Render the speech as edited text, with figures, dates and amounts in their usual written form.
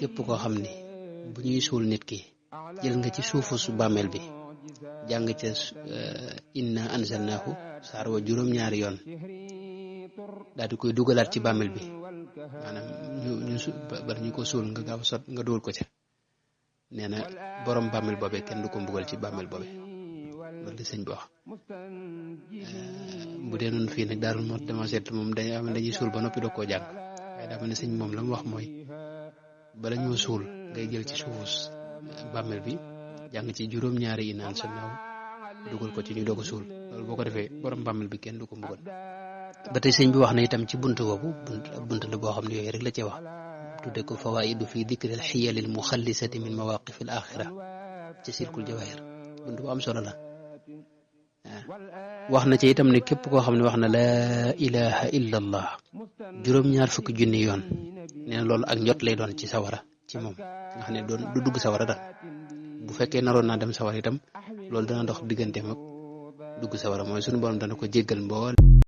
képp koo xam ni bu ñuy suul nit ki jël nga ci suufu su bàmmeel bi jàng ca inna anzalnaahu saar wa juróom-ñaari yoon daal di koy dugalaat ci bàmmeel bi maanaam ñu bari ñu ko suul nga gaaw sot nga dugal ko ca nee na borom bàmmeel boobee kenn du ko mbugal ci bàmmeel boobee loolu di sëñ bi wax. Bu dee noonu fii nag Daaru Muxti dama seetlu moom dañuy suul ba noppi doo koo jàng waaye daa mel ne sëñ moom la mu wax mooy bala ñoo suul ngay jël ci suufus bàmmeel bi jàng ci juróom-ñaari yi naan sa naaw dugal ko ci ñu doog a suul loolu boo ko defee borom bàmmeel bi kenn du ko mbugal. ba tey sëñ bi wax na itam ci bunt boobu bunt la boo xam ne yooyu rek la ci wax tudde ko fawaidu fi dikril xiyalil muxallisati min mawaqifil axira ci silkul jawahir bunt bu am solo la. wax na ci itam ne képp koo xam ne wax na laa ilaha illa allah juróom-ñaar fukki junni yoon nee na loolu ak njot lay doon ci sawara ci moom nga xam ne du dugg sawara daal bu fekkee naroon naa dem sawara itam loolu dana dox digganteem ak dugg sawara mooy suñu borom dana ko jéggal mbool